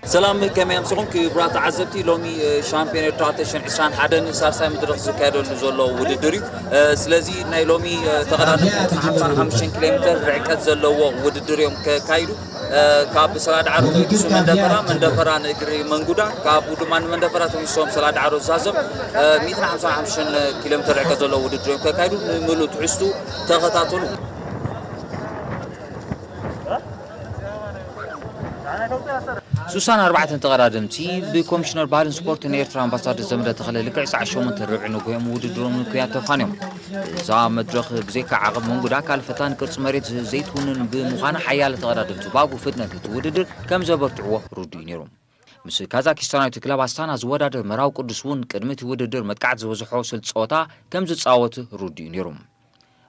ሰላም፣ ከመይ ኣምሲኹም ክቡራት ተዓዘብቲ? ሎሚ እ፣ ሻምፒዮን ኤርትራ ክልተ ሽሕን ዕስራን ሓደን ሳልሳይ መድረኽ ዝካየደሉ ዘሎ ውድድር እዩ። እ፣ ስለዚ ናይ ሎሚ እ፣ ተቐዳደምቲ ሓምሳን ሓሙሽተን ኪሎ ሜትር ርሕቀት ዘለዎ ውድድር እዮም ከካይዱ። እ፣ ካብ ሰላዳዓሮ ተበጊሱ መንደፈራ፣ መንደፈራ ንእግሪ መንጉዳ፣ ካብኡ ድማ ንመንደፈራ ተመሊሶም ሰላዳዓሮ ዛዘም እ፣ ሚእትን ሓምሳን ሓሙሽተን ኪሎ ሜትር ርሕቀት ዘለዎ ውድድር እዮም ከካይዱ። ንምሉእ ትሕዝቱ ተኸታተሉ። ሱሳን ኣርባዕተን ተቐዳደምቲ ብኮሚሽነር ባህልን ስፖርትን ኤርትራ ኣምባሳደር ዘመደ ተኽለ ልክዕ ሰዓት ሸሞንተ ርብዒ ንግሆ እዮም ውድድሮም ንኩያት ተፋንዮም። እዛ መድረኽ ብዘይካ ዓቐብ መንጉዳ ካልእ ፈታኒ ቅርጺ መሬት ዘይትውንን ብምዃና ሓያለ ተቐዳደምቲ ብኣግኡ ፍጥነት እቲ ውድድር ከም ዘበርትዕዎ ርዱእ እዩ ነይሩ። ምስ ካዛኪስታናዊት ክለብ ኣስታና ዝወዳደር መርሃዊ ቅዱስ እውን ቅድሚ እቲ ውድድር መጥቃዕቲ ዝበዝሖ ስልቲ ጸወታ ከም ዝጻወት ርዱእ እዩ ነይሩ።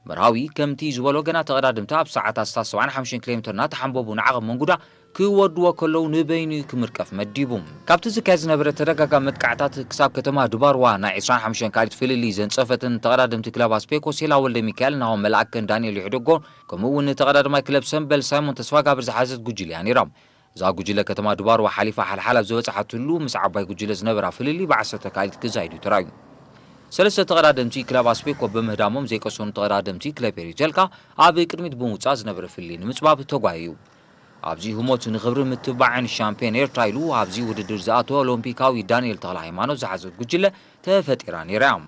መርሃዊ ከምቲ ዝበሎ ገና ተቐዳደምቲ ኣብ ሰዓት ኣስታት ሰብዓን ሓሙሽተን ኪሎ ሜትር እናተሓንበቡ ንዓቐብ መንጉዳ ክወድዎ ከለዉ ንበይኑ ክምርቀፍ መዲቡ። ካብቲ ዝካየድ ዝነበረ ተደጋጋሚ መጥቃዕታት ክሳብ ከተማ ድባርዋ ናይ ዕስራን ሓሙሽተን ካልኢት ፍልልይ ዘንጸፈትን ተቐዳደምቲ ክለብ ኣስፔኮ ሴላ ወልደ ሚካኤል፣ ናሆም መልኣከን ዳንኤል ይሕደጎ ከምኡ እውን ተቐዳዳማይ ክለብ ሰምበል ሳይሞን ተስፋጋብር ዝሓዘት ጉጅለ እያ ነይራ። እዛ ጉጅለ ከተማ ድባርዋ ሓሊፋ ሓልሓል ኣብ ዝበጽሓትሉ ምስ ዓባይ ጉጅለ ዝነበራ ፍልልይ ብዓሰርተ ካልኢት ክዛይድ እዩ ተራእዩ። ሰለስተ ተቐዳደምቲ ክለብ ኣስፔኮ ብምህዳሞም ዘይቀሰኑ ተቐዳደምቲ ክለብ ኤሪቴልካ ኣብ ቅድሚት ብምውጻእ ዝነበረ ፍልልይ ንምጽባብ ተጓየዩ። ኣብዚ ህሞት ንኽብሪ ምትብባዕን ሻምፒዮን ኤርትራ ኢሉ ኣብዚ ውድድር ዝኣተወ ኦሎምፒካዊ ዳንኤል ተኽለ ሃይማኖት ዝሓዘት ጉጅለ ተፈጢራ ነይራ እያ።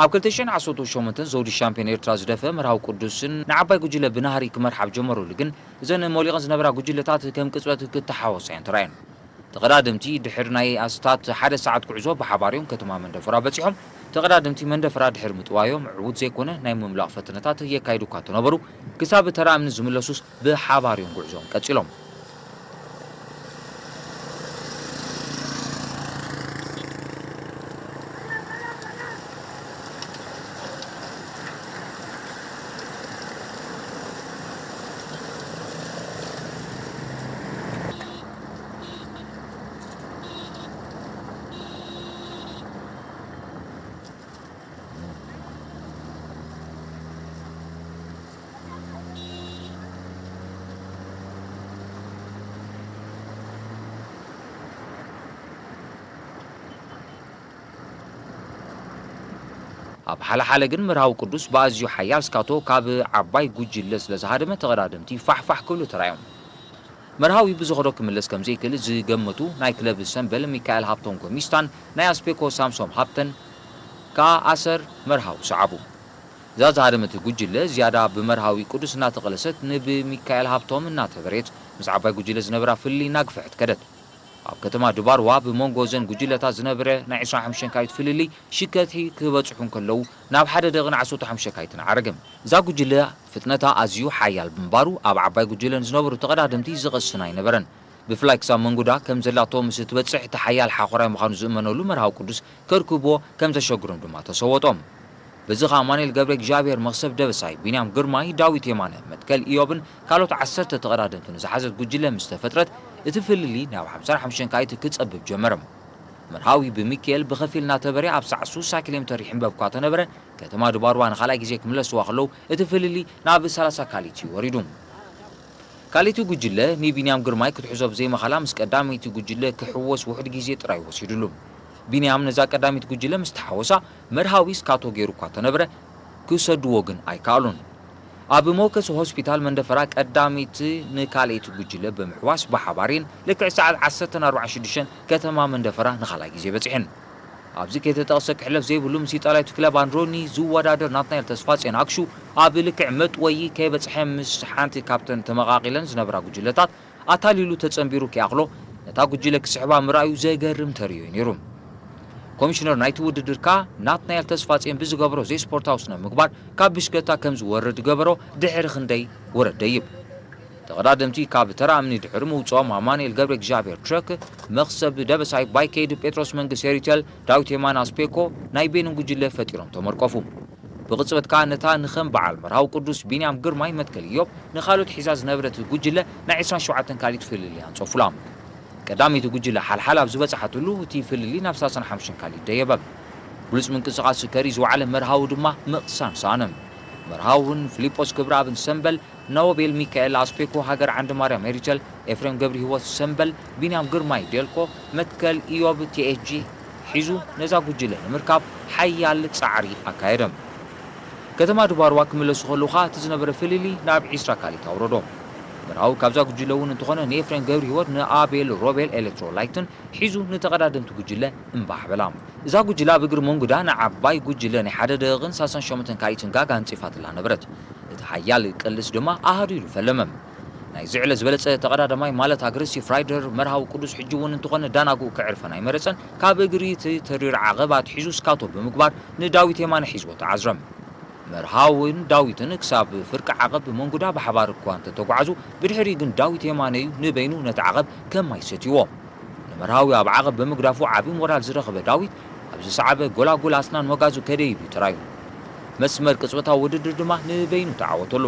ኣብ ክልተ ሽሕን ዓሰርተ ሸሞንተን ዘውዲ ሻምፒዮን ኤርትራ ዝደፈ መርሃዊ ቅዱስን ንዓባይ ጉጅለ ብናህሪ ክመርሓ ኣብ ጀመሩሉ ግን እዘን ሞሊቐን ዝነበራ ጉጅለታት ከም ቅጽበት ክተሓወሳ እየን ተራእየን። ተቐዳደምቲ ድሕሪ ናይ ኣስታት ሓደ ሰዓት ጉዕዞ ብሓባር እዮም ከተማ መንደፈራ በጺሖም። ተቐዳደምቲ መንደፈራ ድሕሪ ምጥዋዮም ዕዉት ዘይኮነ ናይ ምምላቕ ፈተነታት የካይዱ እኳ እንተነበሩ፣ ክሳብ ተራ እምኒ ዝምለሱስ ብሓባር እዮም ጉዕዞኦም ቀጺሎም። ኣብ ሓለሓለ ግን መርሃዊ ቅዱስ ብኣዝዩ ሓያል ስካቶ ካብ ዓባይ ጉጅለ ስለ ዝሃደመ ተቐዳደምቲ ፋሕፋሕ ክብሉ ተራእዮም። መርሃዊ ብዝኸዶ ክምለስ ከም ዘይክእል ዝገመቱ ናይ ክለብ ሰምበል ሚካኤል ሃብቶም ጎሚስታን ናይ ኣስፔኮ ሳምሶም ሃብተን ከኣ ኣሰር መርሃዊ ሰዓቡ። እዛ ዝሃደመት ጉጅለ ዝያዳ ብመርሃዊ ቅዱስ እናተቐለሰት ንብሚካኤል ሃብቶም እናተበሬት ምስ ዓባይ ጉጅለ ዝነበራ ፍልልይ እናግፍሐት ከደት። ኣብ ከተማ ድባርዋ ብመንጎ እዘን ጉጅለታት ዝነበረ ናይ ዕስራን ሓሙሽተን ካልኢት ፍልልይ ሽከትሒ ክበጽሑ እንከለዉ ናብ ሓደ ደቕን ዓሰርተ ሓሙሽተ ካልኢትን ዓረገ። እዛ ጉጅለ ፍጥነታ ኣዝዩ ሓያል ብምንባሩ ኣብ ዓባይ ጉጅለ ንዝነበሩ ተቐዳደምቲ ዝቐስን ኣይነበረን። ብፍላይ ክሳብ መንጉዳ ከም ዘላቶ ምስ እትበጽሕ እቲ ሓያል ሓኾራይ ምዃኑ ዝእመነሉ መርሃዊ ቅዱስ ከርክብዎ ከም ዘሸግሮም ድማ ተሰወጦም። በዚ ኸኣ ኣማኑኤል ገብረ እግዚኣብሔር፣ መኽሰብ ደበሳይ፣ ቢንያም ግርማይ፣ ዳዊት የማነ፣ መትከል ኢዮብን ካልኦት ዓሰርተ ተቐዳደምትን ዝሓዘት ጉጅለ ምስ ተፈጥረት እቲ ፍልልይ ናብ ሓምሳን ሓሙሽተን ካልኢት ክጸብብ ጀመረ። መርሃዊ ብሚካኤል ብኸፊል እናተበረ ኣብ ሰዓት ሱሳ ኪሎ ሜትር ይሕንበብ እኳ ተነበረ፣ ከተማ ድባርዋ ንኻልኣይ ግዜ ክምለስዋ ከለዉ እቲ ፍልልይ ናብ ሰላሳ ካልኢት እዩ ወሪዱ። ካልኣይቲ ጉጅለ ንቢንያም ግርማይ ክትሕዞ ብዘይምኻላ ምስ ቀዳመይቲ ጉጅለ ክሕወስ ውሑድ ግዜ ጥራይ ወሲድሉ። ቢንያም ነዛ ቀዳመይቲ ጉጅለ ምስ ተሓወሳ መርሃዊ ስካቶ ገይሩ እኳ ተነብረ ክሰድዎ ግን ኣይከኣሉን። ኣብ መወከሲ ሆስፒታል መንደፈራ ቀዳመይቲ ንካልኣይቲ ጉጅለ ብምሕዋስ ብሓባር እየን ልክዕ ሰዓት ዓሰርተን ኣርባዓን ሽዱሽተን ከተማ መንደፈራ ንኻልኣይ ግዜ በጺሐን። ኣብዚ ከይተጠቕሰ ክሕለፍ ዘይብሉ ምስ ኢጣልያዊት ክለብ ኣንድሮኒ ዝወዳደር ናትናኤል ተስፋጽዮን ኣክሹ ኣብ ልክዕ መጥወዪ ከይበጽሐ ምስ ሓንቲ ካብተን ተመቓቒለን ዝነበራ ጉጅለታት ኣታሊሉ ተጸንቢሩ ከይኣኽሎ ነታ ጉጅለ ክስሕባ ምርኣዩ ዘገርም ተርእዮ እዩ ነይሩ። ኮሚሽነር ናይቲ ውድድር ከኣ ናትናኤል ተስፋጽዮን ብዝገበሮ ዘይስፖርታዊ ስነ ምግባር ካብ ብሽክለታ ከም ዝወርድ ገበሮ ድሕሪ ክንደይ ወረድ ደይብ። ተቐዳደምቲ ካብ ተራ እምኒ ድሕሪ ምውፅኦም ኣማኑኤል ገብረ እግዚኣብሔር ትረክ፣ መኽሰብ ደበሳይ ባይከይድ፣ ጴጥሮስ መንግስ ኤሪተል፣ ዳዊት የማነ ኣስፔኮ ናይ ቤኒን ጉጅለ ፈጢሮም ተመርቆፉ። ብቕጽበት ከኣ ነታ ንኸም በዓል መርሃዊ ቅዱስ ቢንያም ግርማይ መትከል ኢዮብ ንኻልኦት ሒዛ ዝነበረት ጉጅለ ናይ ዕስራን ሸውዓተን ካልኢት ፍልልይ ኣንጸፉላ። ቀዳመይቲ ጉጅለ ሓልሓል ኣብ ዝበጽሓትሉ እቲ ፍልልይ ናብ ሰላሳን ሓሙሽተን ካልኢት ደየበ። ብሉጽ ምንቅስቓስ ከርኢ ዝወዓለ መርሃዊ ድማ ምቕሳን ሰኣነ። መርሃውን ፊሊጶስ ክብረኣብን ሰምበል፣ ኖቤል ሚካኤል ኣስፔኮ ሃገር ዓንዲ ማርያም ኤሪተል፣ ኤፍሬም ገብረ ህይወት ሰምበል፣ ቢንያም ግርማይ ዴልኮ መትከል ኢዮብ ቲኤችጂ ሒዙ ነዛ ጉጅለ ንምርካብ ሓያል ጻዕሪ ኣካየደ። ከተማ ድባርዋ ክምለሱ ከለዉ ኸኣ እቲ ዝነበረ ፍልልይ ናብ ዒስራ ካልኢት ኣውረዶ። መርሃዊ ካብዛ ጉጅለ እውን እንተኾነ ንኤፍሬም ገብረ ህይወት ንኣቤል ሮቤል ኤሌክትሮላይትን ሒዙ ንተቐዳደምቲ ጉጅለ እምባሕ በላ። እዛ ጉጅለ ኣብ እግሪ መንጉዳ ንዓባይ ጉጅለ ናይ ሓደ ደቂቕን ሰላሳን ሸሞንተን ካልኢትን ጋጋ ኣንጺፋትላ ነበረት። እቲ ሓያል ቅልስ ድማ ኣሃዱ ኢሉ ፈለመ። ናይዚ ዕለት ዝበለጸ ተቐዳዳማይ ማለት ኣግረሲቭ ራይደር መርሃዊ ቅዱስ ሕጂ እውን እንተኾነ ዳናጉ ክዕርፈን ኣይመረጸን። ካብ እግሪ እቲ ተሪር ዓቐብ ኣትሒዙ ስካቶ ብምግባር ንዳዊት የማነ ሒዝዎ ተዓዝረ። መርሃውን ዳዊትን ክሳብ ፍርቂ ዓቐብ መንጉዳ ብሓባር እኳ እንተተጓዕዙ፣ ብድሕሪ ግን ዳዊት የማነ እዩ ንበይኑ ነቲ ዓቐብ ከማይ ሰትይዎ። ንመርሃዊ ኣብ ዓቐብ ብምግዳፉ ዓቢ ሞራል ዝረኸበ ዳዊት፣ ኣብ ዝሰዓበ ጎላጉል ኣስናን መጋዙ ከደይብ እዩ ተራዩ። መስመር ቅጽበታዊ ውድድር ድማ ንበይኑ ተዓወተሉ።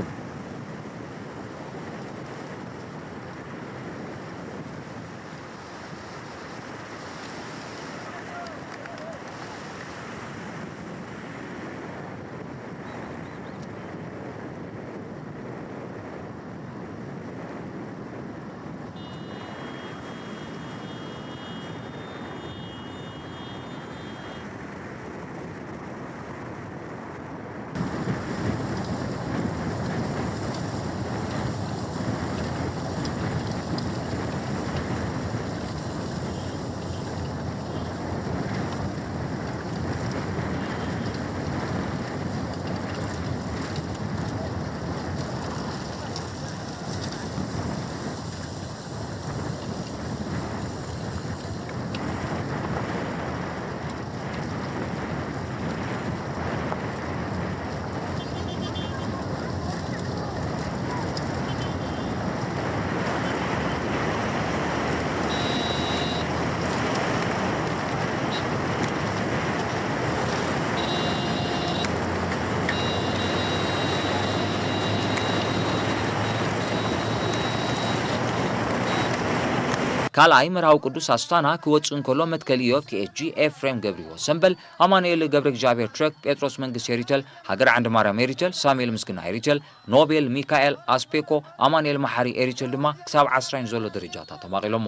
ካልኣይ መርሃዊ ቅዱስ ኣስታና ክወጽእ እንከሎ መትከል ኢዮብ ቲኤችጂ ኤፍሬም ገብሪዎ ሰምበል፣ ኣማኑኤል ገብረ እግዚኣብሔር ትረክ፣ ጴጥሮስ መንግስት ኤሪተል፣ ሃገር ዓንዲ ማርያም ኤሪተል፣ ሳሙኤል ምስግና ኤሪተል፣ ኖቤል ሚካኤል ኣስፔኮ፣ ኣማኑኤል መሓሪ ኤሪተል ድማ ክሳብ ዓስራይን ዘሎ ደረጃታት ተማቒሎሞ።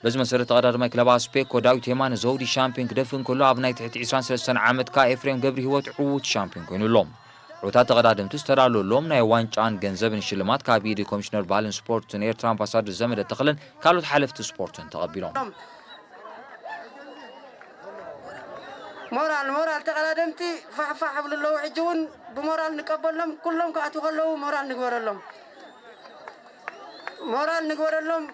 በዚ መሰረት ተቐዳዳማይ ክለብ ኣስፔኮ ዳዊት የማነ ዘውዲ ሻምፒዮን ክደፍእ እንከሎ፣ ኣብ ናይ ትሕቲ ዕስራን ሰለስተን ዓመት ከኣ ኤፍሬም ገብረ ህይወት ዕዉት ሻምፒዮን ኮይኑ ኣሎ። ዕዉታት ተቐዳደምቲ ዝተዳለወሎም ናይ ዋንጫን ገንዘብን ሽልማት ካብ ኢድ ኮሚሽነር ባህልን ስፖርትን ኤርትራ ኣምባሳደር ዘመደ ተኽለን ካልኦት ሓለፍቲ ስፖርትን ተቐቢሎም። ሞራል፣ ሞራል ተቐዳደምቲ ፋሕፋሕ ይብሉ ኣለዉ። ሕጂ እውን ብሞራል ንቀበሎም። ኩሎም ክኣትዉ ከለዉ ሞራል ንግበረሎም። ሞራል ንግበረሎም።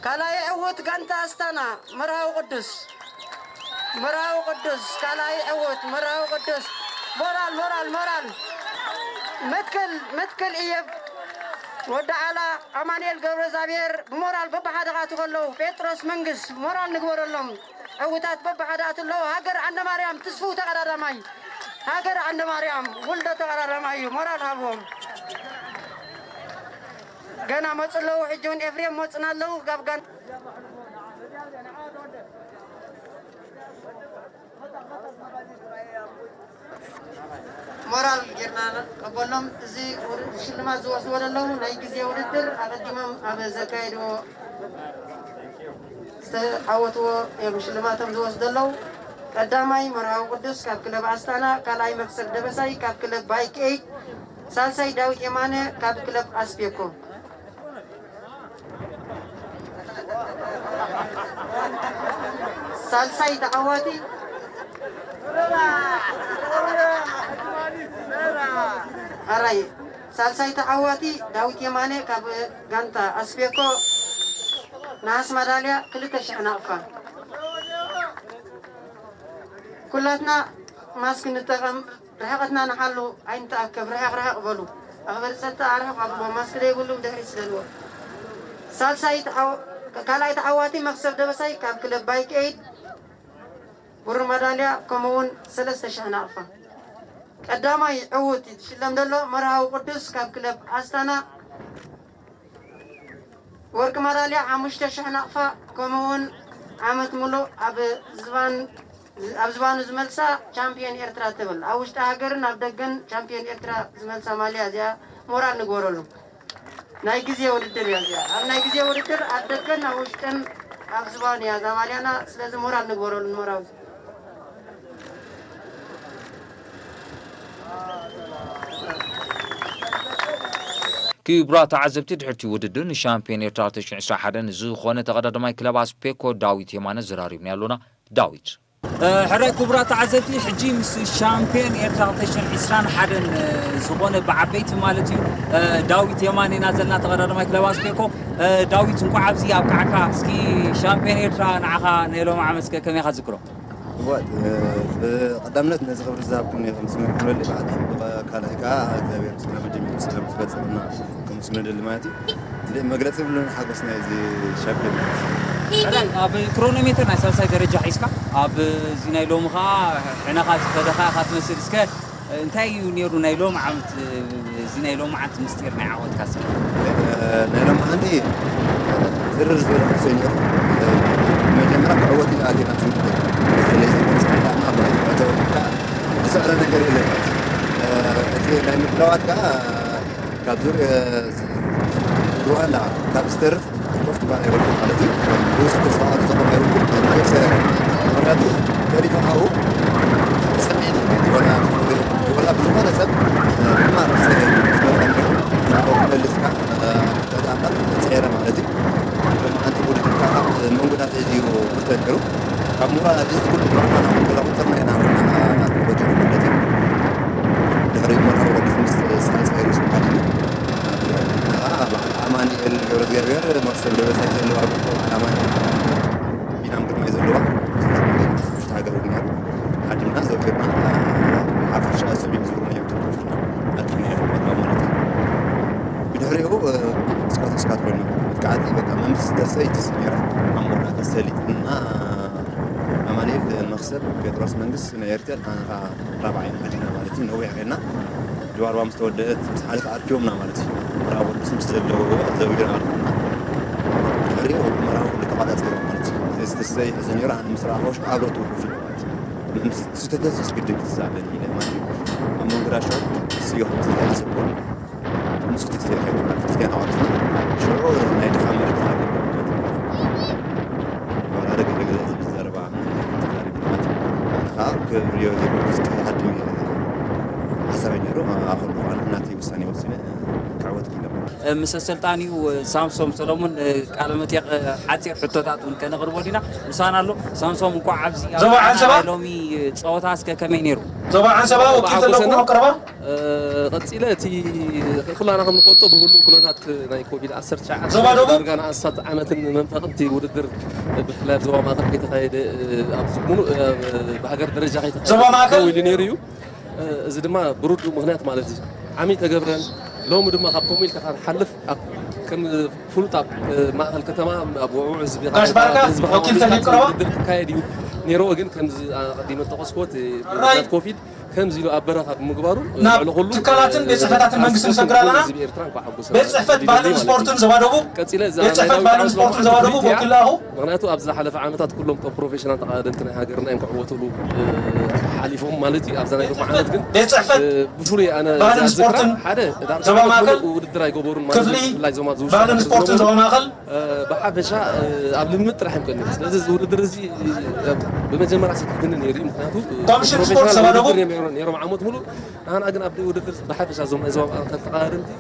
ካልኣይ ዕዉት ጋንታ ኣስታና መርሃዊ ቅዱስ። መርሃዊ ቅዱስ፣ ካልኣይ ዕዉት መርሃዊ ቅዱስ። ሞራል፣ ሞራል፣ ሞራል። መትከል፣ መትከል እየብ ወዲ ዓላ፣ ኣማኑኤል ገብረእግዚኣብሔር ብሞራል በብሓደ ክኣትዉ ከለዉ፣ ጴጥሮስ መንግስ ሞራል ንግበረሎም። ዕዉታት በብሓደ ኣትዉ ኣለዉ። ሃገር ዓንደ ማርያም ትስፉው ተቐዳዳማይ። ሃገር ዓንደ ማርያም ውልዶ ተቐዳዳማይ እዩ። ሞራል ሃብዎም። ገና መጹ ኣለዉ። ሕጂ እውን ኤፍሬም መጹና ኣለዉ። ጋብ ጋን ሞራል ጌርና ቀበሎም። እዚ ውድ-፣ ሽልማት ዝወስድዎ ዘለዉ ናይ ግዜ ውድድር ኣቐዲሞም ኣብ ዘካየድዎ ዝተዓወትዎ እዮም ሽልማቶም ዝወስዱ ዘለዉ። ቀዳማይ መርሃዊ ቅዱስ ካብ ክለብ ኣስታና፣ ካልኣይ መክሰብ ደበሳይ ካብ ክለብ ባይክ ኤይት፣ ሳልሳይ ዳዊት የማነ ካብ ክለብ ኣስቤኮ። ሳልሳይ ተዓዋቲ፣ ኣራይ፣ ሳልሳይ ተዓዋቲ ዳዊት የማነ ካብ ጋንታ ኣስቤኮ ነሃስ ማዳልያ ክልተ ሽሕ ናቕፋ። ኩላትና ማስክ ንጠቐም፣ ርሕቐትና ንሓሉ፣ ኣይንተኣከብ፣ ርሕቕ ርሕቕ በሉ። ኣኽበርቲ ጸጥታ ኣርሕቕ ኣብልዎ፣ ማስክ ዘይብሉ ብድሕሪት ስደድዎ። ሳልሳይ ተዓው-፣ ካልኣይ ተዓዋቲ መኽሰብ ደበሳይ ካብ ክለብ ባይክ ኤይድ ብሩር ማዳልያ ከምኡ እውን ሰለስተ ሽሕ ናቕፋ። ቀዳማይ ዕዉት ይሽለም ዘሎ መርሃዊ ቅዱስ ካብ ክለብ ኣስታና ወርቂ ማዳልያ ሓሙሽተ ሽሕ ናቕፋ፣ ከምኡ እውን ዓመት ሙሉእ ኣብ ዝባን ኣብ ዝባኑ ዝመልሳ ቻምፒዮን ኤርትራ ትብል። ኣብ ውሽጢ ሃገርን ኣብ ደገን ቻምፒዮን ኤርትራ ዝመልሳ ማልያ እዚኣ ሞራል ንግበረሉ። ናይ ግዜ ውድድር እያ እዚኣ። ኣብ ናይ ግዜ ውድድር ኣብ ደገን ኣብ ውሽጥን ኣብ ዝባኑ እያ እዛ ማልያና። ስለዚ ሞራል ንግበረሉ ንመራዊ። ክቡራት ተዓዘብቲ፣ ድሕርቲ ውድድር ንሻምፒዮን ኤርትራ ክልተ ሽሕን ዕስራን ሓደን ዝኾነ ተቐዳዳማይ ክለብ ኣስፔኮ ዳዊት የማነ ዘራሪብና ኣሎና። ዳዊት። ሕራይ ክቡራት ተዓዘብቲ፣ ሕጂ ምስ ሻምፒዮን ኤርትራ ክልተ ሽሕን ዕስራን ሓደን ዝኾነ ብዓበይቲ ማለት እዩ ዳዊት የማነ ኢና ዘለና፣ ተቐዳዳማይ ክለብ ኣስፔኮ። ዳዊት፣ እንኳዕ ኣብዚ ኣብቃዕካ። እስኪ ሻምፒዮን ኤርትራ ንዓኻ ናይ ሎሚ ዓመት እስከ ከመይ ኢኻ ትዝክሮ? እወ፣ ብቐዳምነት ነዚ ክብሪ ዝሃብኩምኒ ከምስግነኩም ደሊ፣ ብዓት ካልኣይ ከዓ እግዚኣብሔር ምስጋና መጀመርያ ምስጋና ክፈጽመና ከምስግነ ደሊ ማለት እዩ። እዚ መግለጺ ብሉን ሓጎስ ናይ እዚ ሻምፒዮን ማለት እዩ። ሕራይ ኣብ ክሮኖሜተር ናይ ሳልሳይ ደረጃ ሒዝካ ኣብ እዚ ናይ ሎሚ ከዓ ሕነኻ ዝኸደኻ ኢኻ ትመስል። እስከ እንታይ እዩ ነይሩ ናይ ሎሚ ዓመት፣ እዚ ናይ ሎሚ ዓመት ምስጢር ናይ ዓወትካ እስኪ? ናይ ሎሚ ዓመት ዝርር ዝበለ ኩዕሶ እዩ ነይሩ። መጀመርያ ክዕወት ኢለ ኣትየ ናብቲ ውድድር። ስለዚ ዓላማ ማለት እዩ። እቲ ውድድር ዝስዕረ ነገር የለን። እቲ ናይ ምድላዋት ከዓ ካብ ዙር ሩዋንዳ ካብ ዝተርፍ ኮፍ ትባል ኣይበልኩ ማለት እዩ። ብዙ ተስፋ ኣልጸኹም ኣይበልኩ። ምክንያቱ ተሪፈ ካብኡ ሰሚዕኒ ወላ ወላ ብዝኾነ ሰብ ሕማቕ ዝመጸ ናብኡ ክመልስካ ተዛምበር ጸየረ ማለት እዩ። ሓንቲ ውድድር ካብ መንጎ ናተይ እዩ ብርተ ነይሩ። ካብ ምሁራን ኣትሊስት ኩሉ ብራና ናብ ገዛ ቁፅርና ኢና ወዲና ወዲሩ ማለት እዩ። ድሕሪ መርሃዊ ቅዱስ ምስ ስነ ፀይሩ ስብሓት እዩ። ኣማኒኤል ገብረ እግዚኣብሔር መክሰብ ደበሳይ ዘለዋ ኣማኒኤል ቢናም ግርማይ ዘለዋ ውሽጢ ሃገር እውን ነይሩ። ዓድና ዘውዒርና ሓፈሻ ሰብ እዮም ዝብሉ እዮም ተረፍና ዓድና እዮም ማለት እዩ። ብድሕሪኡ ስካት ስካት ኮይና መጥቃዕቲ በቃ መምስ ተሰይ ትስሚራ ኣሞና ተሰሊጥና ኣማኑኤል መኽሰብ ጴጥሮስ መንግስት ናይ ኤርትራ ኣንኻ ራብዓይ ሓዲና ማለት እዩ። ነዊሕ ኮይና ድባርባ ምስ ተወደአት ምስ ሓለፈ ኣርኪቦምና ማለት እዩ። መርሃብ ቅዱስ ምስ ዘለዎ ዘዊር ኣርኩና ድሕሪኡ መርሃብ ቅዱስ ተቋጻጺሮም ማለት እዩ። እዚ ተሰይ ሕዚ ነይሩ ኣነ ምስ ረኣኸው ኣብረቱ ኩፊ ማለት እዩ። ምስ ስተተስ ግድን ክትዛለን ኢለ ማለት እዩ። ኣብ መንገዳ ሸው ስዮ ክትዛለ ዝብሎ ንሱ ተስፋ ይኸይድ ማለት ተስፋ ናዋት ሽዑ ናይ ድኻ ምልክት ኣሎ። ዋላ ደገ ደገ ዝብል ዘረባ ተዛሪቡ ማለት እዩ። ከዓ ክብርዮ ዘይኮንኩስ ክሓድም ሓሳብ ነይሩ። ኣኹል ብኳን እናተይ ውሳኔ ወሲነ ክዕወት ኢሎም። ምስ ኣሰልጣኒኡ ሳምሶም ሰሎሞን ቃለ መጠይቕ ሓፂር ሕቶታት እውን ከነቕርቦ ዲና። ምሳና ኣሎ ሳምሶም፣ እንኳዕ ኣብዚ ዞባ ዓንሰባ ሎሚ ፀወታ እስከ ከመይ ነይሩ? ዞባ ዓንሰባ ወኪል ዘለኩም ኣብ ቀረባ ቀፂለ እቲ ኩላና ከም ንፈልጦ ብህሉእ ኩነታት ናይ ኮቪድ ዓሰርተ ትሽዓተ ዳርጋ ንኣስታት ዓመትን መንፈቕንቲ ውድድር ብፍላይ ኣብ ዞባ ማእኸል ከይተኻየደ፣ ኣብ ሙሉእ ብሃገር ደረጃ ከይተኻየደ ኢሉ ነይሩ እዩ። እዚ ድማ ብርዱእ ምኽንያት ማለት እዩ ዓሚ ተገብረን ሎሚ ድማ ካብ ከምኡ ኢልካ ክትሓልፍ ከም ፍሉጥ ኣብ ማእኸል ከተማ ኣብ ውዕኡ ህዝቢ ውድድር ክካየድ እዩ ነይርዎ። ግን ከምዚ ኣቐዲመ ዝጠቐስኩዎ ኮቪድ ከምዚ ኢሉ ኣብ በረኻ ብምግባሩ ናብ ትካላትን ቤት ፅሕፈታትን መንግስትን ሰግር ኣለና። ቤት ፅሕፈት ባህልን ስፖርትን ዞባ ደቡብ፣ ቤት ፅሕፈት ባህልን ስፖርትን ዞባ ደቡብ ወኪልናኹ። ምክንያቱ ኣብ ዝሓለፈ ዓመታት ኩሎም እቶም ፕሮፌሽናል ተቓደምቲ ናይ ሃገርና እዮም ክዕወትሉ ሓሊፎም ማለት እዩ። ኣብዛ ናይ ሎሚ ዓመት ግን ቤት ፅሕፈት ብፍሉይ ኣነ ባህልን ስፖርትን ዞባ ማእከል ውድድር ኣይገበሩን ማለት እዩ። ብፍላይ ዞማ ዝውሽ ባህልን ስፖርትን ዞባ ማእከል ብሓፈሻ ኣብ ልምምድ ጥራሕ እዮም ቀኒዮም። ስለዚ እዚ ውድድር እዚ ብመጀመርያ ስክፍትኒ ነይሩ እዩ። ምክንያቱ ኮሚሽን ስፖርት ዞባ ደቡብ ነይሮም ዓመት ሙሉእ። ንሕና ግን ኣብ ውድድር ብሓፈሻ እዞም ናይ ዞባ ማእከል ተቐዳደምቲ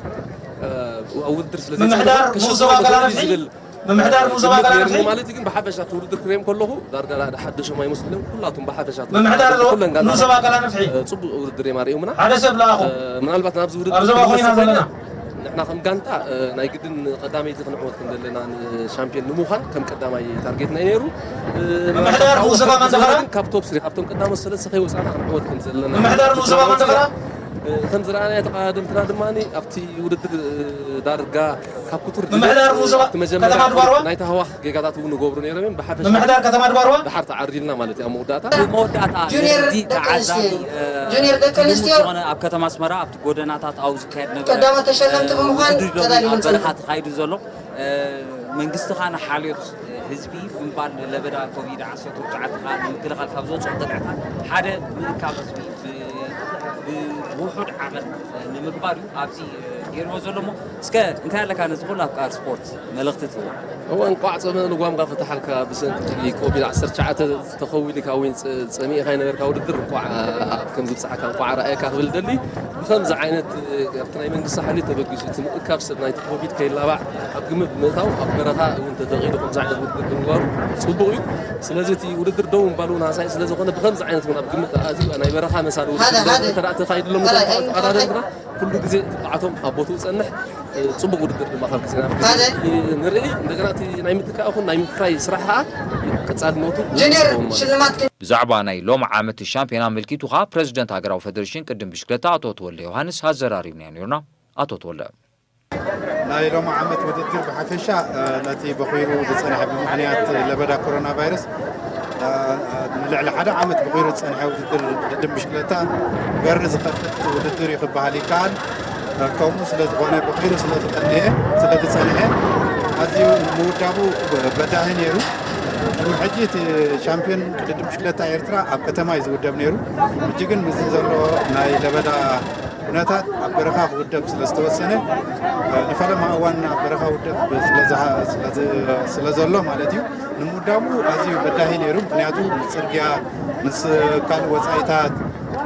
ኣብ ውድድር ስለ ምምሕዳር ንኡስ ዞባ ኣካላዊ ፍትሒ ዝብል ምምሕዳር ንኡስ ዞባ ኣካላዊ ፍትሒ ማለት ግን ብሓፈሻ እቲ ውድድር ክሪኦም ከለኹ ዳርጋ ሓደሾም ኣይመስሉን። ኩላቶም ብሓፈሻ ምምሕዳር ንኡስ ዞባ ኣካላዊ ፍትሒ ፅቡቅ ውድድር እዮም ኣርእዮምና። ሓደ ሰብ ለኣኹ ምናልባት ናብዚ ውድድር ኣብ ዞባ ኮይና ዘለና ንሕና ከም ጋንታ ናይ ግድን ቀዳመይቲ ክንዕወት ከም ዘለና ንሻምፒዮን ንምዃን ከም ቀዳማይ ታርጌትና እዩ ነይሩ። ምምሕዳር ንኡስ ዞባ ማንደፈራ ካብ ቶፕ ስሪ ካብቶም ቀዳሞት ሰለስተ ከይወፃና ክንዕወት ከም ዘለና ምምሕዳር ንኡስ ዞባ ማንደፈራ ከም ዝረኣናዮ ተቐዳደምትና ድማ ኣብቲ ውድድር ዳርጋ ካብ ክቱር ድሌት ምምሕዳር ሙዞ ኣብቲ መጀመርያ ከተማ ድባርዋ? ናይ ታህዋኽ ጌጋታት እውን ይገብሩ ነይሮም እዮም። ብሓፈሻ ምምሕዳር ከተማ ድባርዋ? ድሓር ተዓሪልና ማለት እዩ ኣብ መወዳእታ። መወዳእታ ጁኒየር ነዚ ደቂ ተዓዛቢ፣ ኣንስትዮ፣ እ፣ ጁኒየር ደቂ ኣንስትዮ። ዝኾነ ኣብ ከተማ ኣስመራ ኣብቲ ጎደናታት ኣብኡ ዝካየድ ነበረ፣ ቀዳሞት ተሸለምቲ እ፣ ብምዃን ውድድር ዶብ ተዳሊኹም ኣብ በረኻ ጽንሑ። ተኻይዱ ዘሎ። እ፣ መንግስቲ ኸኣ ንሓልዮት ህዝቢ ብምባል ንለበዳ ኮቪድ ዓሰርተ ትሽዓተ ኸኣ ንምክልኻል ካብ ዘውፅኦ ቅጥዕታት ሓደ ምእካብ ህዝቢ ብ-፣ ብውሑድ ዓቐን ንምግባር እዩ ኣብዚ ገይርዎ ዘሎ። እሞ እስከ እንታይ ኣለካ ነዚ ኩሉ ኣፍቃሪ ስፖርት መልእኽቲ ትህቦ? እወ፣ እንቋዕ ጸመ ልጓምካ ፈታሓልካ። ብሰንኪ ኮቪድ ዓሰርተ ትሽዓተ ተኸዊልካ ወይ ጸ-፣ ጸሚእካ ይነበርካ ውድድር እንቋዕ ኣብ ከም ዝብጽሓካ እንቋዕ ረኣየካ ክብል ደሊ። ብኸምዚ ዓይነት፣ እ፣ ኣብቲ ናይ መንግስቲ ሓይሊ ተበጊሱ እቲ ምእካብ ሰብ ናይቲ ኮቪድ ከይላባዕ ኣብ ግምት ብምእታው ኣብ በረኻ እውን ተፈቒዱ ከምዚ ዓይነት ውድድር ብምግባሩ ጽቡቕ እዩ። ስለዚ እቲ ውድድር ደው ምባሉ ናሳይ ስለ ዝኾነ ብኸምዚ ዓይነት እውን ኣብ ግምት ኣእትዩ ናይ በረኻ መሳሊ ውድድር ሓደ፣ ሓደ። እንተ ደኣ ተኻይድሎም ካልኣይ፣ እንታይ ካልኣይ። ተቐዳደምትና ኩሉ ግዜ እቲ ብዓቶም ኣብ ቦትኡ ጸንሕ፣ እ፣ ጽቡቕ ውድድር ድማ ካብ ግዜ ናብ ግዜ ሓደ። ንርኢ። እንደገና እቲ ናይ ምትካእ ይኹን ናይ ምፍራይ ስራሕ ኸኣ ቀጻልነቱ ጁኒየር ይኸውን ማለት እዩ። ሽልማት ብዛዕባ ናይ ሎሚ ዓመት ሻምፒዮና ኣመልኪቱ ኸኣ ፕረዚደንት ሃገራዊ ፈደሬሽን ቅድድም ብሽክለታ ኣቶ ተወልደ ዮሃንስ ኣዘራሪብናዮ ነይርና። ኣቶ ተወልደ። ናይ ሎሚ ዓመት ውድድር ብሓፈሻ፣ እ፣ ነቲ በኺሩ ዝጸንሐ ብምኽንያት ለበዳ ኮሮና ቫይረስ፣ እ፣ ንልዕሊ ሓደ ዓመት በኺሩ ዝጸንሐ ውድድር ቅድድም ብሽክለታ በሪ ዝኸፍት ውድድር እዩ ክበሃል ይከኣል። እ፣ ከምኡ ስለ ዝኾነ በኺሩ ስለ ዝቐንየ፣ ስለ ዝጸንሐ ኣዝዩ ንምውዳቡ በዳሂ ነይሩ። ቅድሚ ሕጂ እቲ ሻምፒዮን ቅድድም ብሽክለታ ኤርትራ ኣብ ከተማ እዩ ዝውደብ ነይሩ። ሕጂ ግን ምስዚ ዘሎ ናይ ለበዳ ኩነታት ኣብ በረኻ ክውደብ ስለ ዝተወሰነ፣ እ፣ ንፈለማ እዋን ኣብ በረኻ ውደብ ስለ ዝሃ-፣ ስለ ዝ-፣ ስለ ዘሎ ማለት እዩ። ንምውዳቡ ኣዝዩ በዳሂ ነይሩ። ምኽንያቱ ምስ ጽርግያ፣ ምስ ካልእ ወጻኢታት፣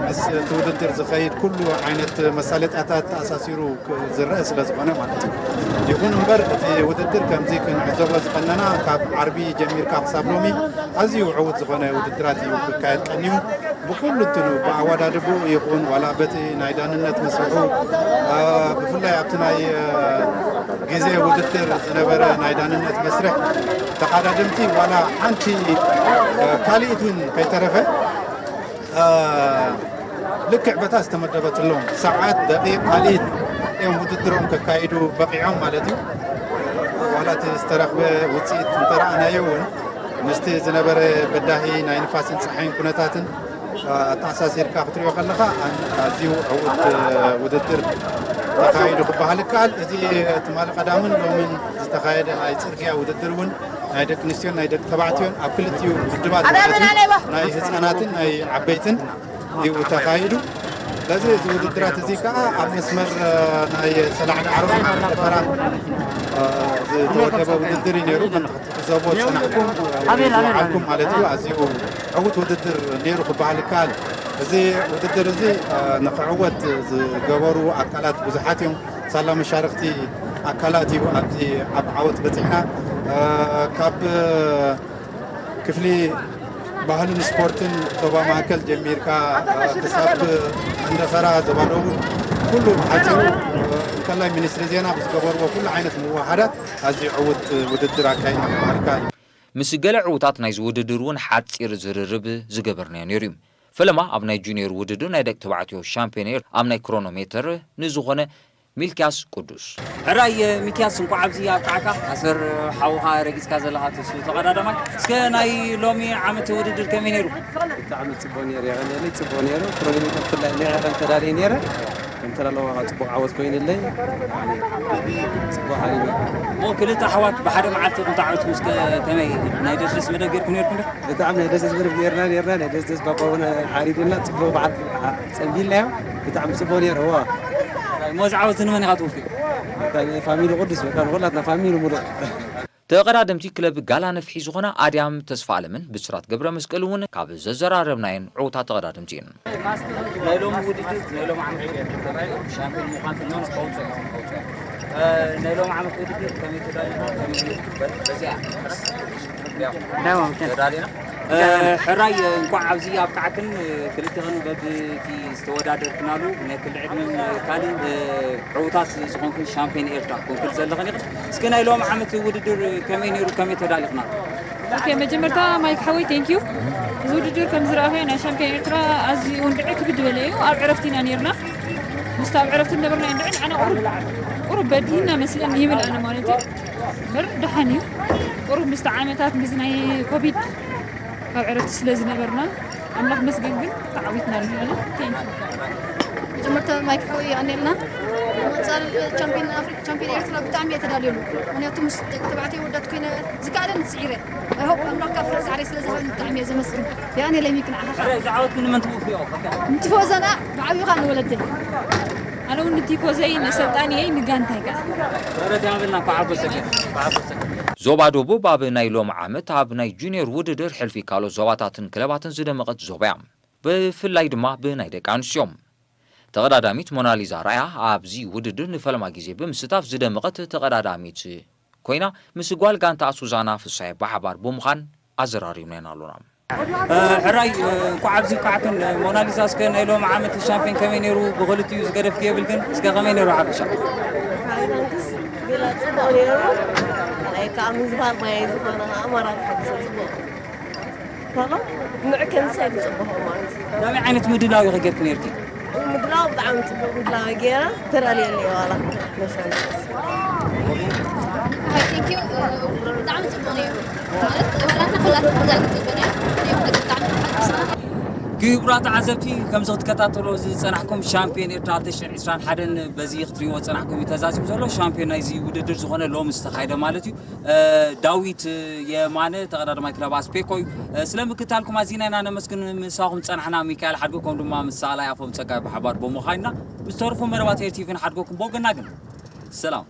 ምስ እቲ ውድድር ዝኸይድ ኩሉ ዓይነት መሳለጥያታት ተኣሳሲሩ ክ-፣ ዝረአ ስለ ዝኾነ ማለት እዩ። ይኹን እምበር እቲ ውድድር ከምዚ ክንዕዘቦ ዝቐነና ካብ ዓርቢ ጀሚርካ ክሳብ ሎሚ ኣዝዩ ዕዉት ዝኾነ ውድድራት እዩ ክካየድ ቀንዩ። ብኹሉ እንትኑ ብኣወዳድብኡ ይኹን ዋላ በቲ ናይ ዳንነት መስርሑ፣ እ፣ ብፍላይ ኣብቲ ናይ፣ እ፣ ግዜ ውድድር ዝነበረ ናይ ዳንነት መስርሕ ተቐዳደምቲ ዋላ ሓንቲ፣ እ፣ ካልኢት እውን ከይተረፈ፣ እ፣ ልክዕ በታ ዝተመደበትሎም ሰዓት፣ ደቂቕ፣ ካልኢት እዮም ውድድሮም ከካይዱ በቂዖም ማለት እዩ። ዋላ እቲ ዝተረኽበ ውፅኢት እንተረኣናዮ እውን ምስቲ ዝነበረ በዳሂ ናይ ንፋስን ፀሓይን ኩነታትን ኣተኣሳሲርካ ክትሪኦ ከለኻ ኣን-፣ ኣዝዩ ዕዉት ውድድር ተኻይዱ ክበሃል ይከኣል። እዚ ትማሊ ቀዳምን ሎምን ዝተኻየደ ናይ ጽርግያ ውድድር እውን ናይ ደቂ ኣንስትዮን ናይ ደቂ ተባዕትዮን ኣብ ክልቲኡ ውድባት ማለት እዩ፣ ናይ ህፃናትን ናይ ዓበይትን እዩ ተኻይዱ። ስለዚ እዚ ውድድራት እዚ ከዓ ኣብ መስመር፣ እ፣ ናይ ሰላዕሊ ዓረብ ደፈራ፣ እ፣ ዝተወደበ ውድድር እዩ ነይሩ። ከምቲ ክትዕዘቦ ዝጸናሕኩም፣ እ፣ ዝወዓልኩም ማለት እዩ። ኣዝዩ ዕዉት ውድድር ነይሩ ክበሃል ይከኣል። እዚ ውድድር እዚ፣ እ፣ ንኽዕወት ዝገበሩ ኣካላት ብዙሓት እዮም። ሳላ መሻርኽቲ ኣካላት እዩ ኣብዚ ኣብ ዓወት በጺሕና። እ፣ ካብ ክፍሊ ባህልን ስፖርትን ዞባ ማእከል ጀሚርካ፣ እ፣ ክሳብ ዓንደፈራ ዞባ ደቡብ ኩሉ ብሓጺሩ፣ እ፣ እንከላይ ሚኒስትሪ ዜና ብዝገበርዎ ኩሉ ዓይነት ምውሃዳት ኣዝዩ ዕዉት ውድድር ኣካይድና ክበሃል ይከኣል እዩ። ምስ ገለ ዕዉታት ናይዚ ውድድር እውን ሓጺር ዝርርብ ዝገበርናዮ ነይሩ እዩ። ፈለማ ኣብ ናይ ጁኒየር ውድድር ናይ ደቂ ተባዕትዮ ሻምፒዮን ኤር ኣብ ናይ ክሮኖሜተር ንዝኾነ ሚልክያስ ቅዱስ። ሕራይ ሚልክያስ፣ እንኳዕ ኣብዚ ኣብቃዕካ። ኣሰር ሓውኻ ረጊጽካ ዘለኻ ትሱ ተቐዳዳማይ። እስከ ናይ ሎሚ ዓመት ውድድር ከመይ ነይሩ? ብጣዕሚ ጽቡቕ ነይሩ፣ የቐንየለይ፣ ጽቡቕ ነይሩ። ክሮኖሜተር ብፍላይ ንዕቐን ተዳልየ ነይረ። ከም ተዳለዋ ጽቡቕ ዓወት ኮይኑለይ። ጽቡቕ ሓሪመ። እሞ ክልተ ኣሕዋት ብሓደ መዓልቲ ኢኹም ተዓዊትኩም፣ እስከ ከመይ ናይ ደስደስ መደብ ጌርኩም ነይርኩም ዶ? ብጣዕሚ ናይ ደስደስ መደብ ጌርና ነይርና፣ ናይ ደስደስ ባባ እውን ሓሪዱልና፣ ጽቡቕ በዓል ጸንቢልናዮ። ብጣዕሚ ጽቡቕ ነይሩ። እዋ። እሞ እዚ ዓወት ንመን ኢኻ ትውፊ? በቃ ንፋሚሊ ቅዱስ፣ በቃ ንኹላትና ፋሚሊ ሙሉእ። ተቐዳደምቲ ክለብ ጋላ ነፍሒ ዝኾና ኣድያም ተስፋኣለምን ብስራት ገብረ መስቀል እውን ካብ ዘዘራረብናየን ዕዉታት ተቐዳደምቲ እየን። ናይ ሎሚ ውድድር፣ ናይ ሎሚ ዓመት ውድድር ከመይ እዩ? ሻምፒዮን ምዃን ትልሚ ከውፅኦ፣ ከውፅኦ። እ፣ ናይ ሎሚ ዓመት ውድድር ከመይ ተዳሊና? ከመይ እዩ? በ-፣ በዚኣ። ያው፣ ተዳሊና። እ፣ ሕራይ፣ እንኳዕ ኣብዚ ኣብቃዕክን፣ እ፣ ክልቲኽን በብቲ ዝተወዳደርክናሉ ናይ ክሊ ዕድመን ካልእን፣ እ፣ ዕዉታት ዝኾንክን ሻምፒዮን ኤርትራ ኮንክን ዘለኽን ኢኽን። እስከ ናይ ሎሚ ዓመት ውድድር ከመይ ነይሩ? ከመይ ተዳሊኽና? ኦኬ፣ መጀመርታ ማይክ ሓወይ፣ ቴንክ ዩ። እዚ ውድድር ከም ዝረኣኹዮ ናይ ሻምፒዮን ኤርትራ ኣዝዩ እውን ብዕክብ ዝበለ እዩ። ኣብ ዕረፍቲ ኢና ነይርና። ምስቲ ኣብ ዕረፍቲ ነበርና እንድዒ ንዓና ቁሩብ ቁሩብ በዲህና መስለን ይብል ኣነ ማለት እዩ። እምበር ደሓን እዩ። ቁሩብ ምስቲ ዓመታት ምስቲ ናይ ኮቪድ ካብ ዕረፍቲ ስለ ዝነበርና ኣምላኽ መስገን ግን ተዓዊትና ኣለና። ቴንክ ዩ። መጀመርታ ማይክ ሓወይ ኣኔልና መጻል ቻምፒዮን ኣፍሪካ ቻምፒዮን ኤርትራ ብጣዕሚ እየ ተዳልየሉ። ምክንያቱ ምስ ደቂ ተባዕትዮ ወዳት ኮይነ ዝከኣለኒ ስዒረ። ኣይሆፕ ኣምላኽ ካብ ፍረ ጻዕረይ ስለ ዝሃበኒ ብጣዕሚ እየ ዘመስግን። የቐኔለይ ሚኪ ንዓኻ። ዝዓወትኩ ንመን ትውፍዮ? ንቲፎዘና ብዓብዩ ኸኣ ንወለደይ። ኣነ እውን ንቲፎዘይ ንሰልጣንየይ ንጋንታይ ከኣ ክብረት ይሃበልና። እንኳዕ ሓጎሰኪ። እንኳዕ ሓጎሰኪ። ዞባ ደቡብ ኣብ ናይ ሎም ዓመት ኣብ ናይ ጁኒየር ውድድር ሕልፊ ካልኦት ዞባታትን ክለባትን ዝደመቐት ዞባ እያ። ብፍላይ ድማ ብናይ ደቂ ኣንስትዮ። ተቐዳዳሚት ሞናሊዛ ራያ ኣብዚ ውድድር ንፈለማ ግዜ ብምስታፍ ዝደመቐት ተቐዳዳሚት ኮይና ምስ ጓል ጋንታ ሱዛና ፍሳየ ብሓባር ብምዃን ኣዘራሪብናየን ኣሎና። ሕራይ እንኳዕ ኣብዚ ብቃዕክን። ሞናሊዛ፣ እስከ ናይ ሎም ዓመት ሻምፒዮን ከመይ ነይሩ? ብክልቲኡ ዝገደፍክዮ የብልክን። እስከ ከመይ ነይሩ ሓፈሻ? ፋይናንስ ቢላ ጽቡቕ ነይሩ። ናይ ከዓ ምዝባር ናይ ዝኾነ ከዓ ሞራል ሓጊዘ ጽቡቕ። ከሎ ንዕ ከምዚ ኣይተጸበኹ ማለት እዩ። ከመይ ዓይነት ምድላው ኢኺ ጌርኪ ነይርኪ? ምድላው ብጣዕሚ ጽቡቕ ምድላው ገይረ ተዳልየለይ ዋላ መሻ ብጣዕሚ ጽቡቕ ነይሩ። ማለት ዋላ ንኽላት ንኽላት ጽቡቕ ነይሩ። ናይ ብጣዕሚ ተሓጒስና። ክቡራት ተዓዘብቲ፣ ከምዚ ክትከታተሎ ዝጸናሕኩም ሻምፒዮን ኤርትራ ክልተ ሽሕን ዕስራን ሓደን በዚ ክትሪእዎ ዝጸናሕኩም እዩ ተዛዚሙ ዘሎ። ሻምፒዮን ናይዚ ውድድር ዝኾነ ሎሚ ዝተኻየደ ማለት እዩ። እ፣ ዳዊት የማነ ተቐዳዳማይ ክለብ ኣስፔኮ እዩ። እ፣ ስለ ምክታልኩም ኣዚና ኢና ነመስግን። ምሳኹም ጸናሕና ሚካኤል ሓድጎ ከም ድማ ምስ ሳላይ ኣፎም ጸጋይ ብሓባር ብምዃንና ምስ ተርፉ መረባት ኤር ቲቪ ንሓድጎኩም በገና ግን ሰላም።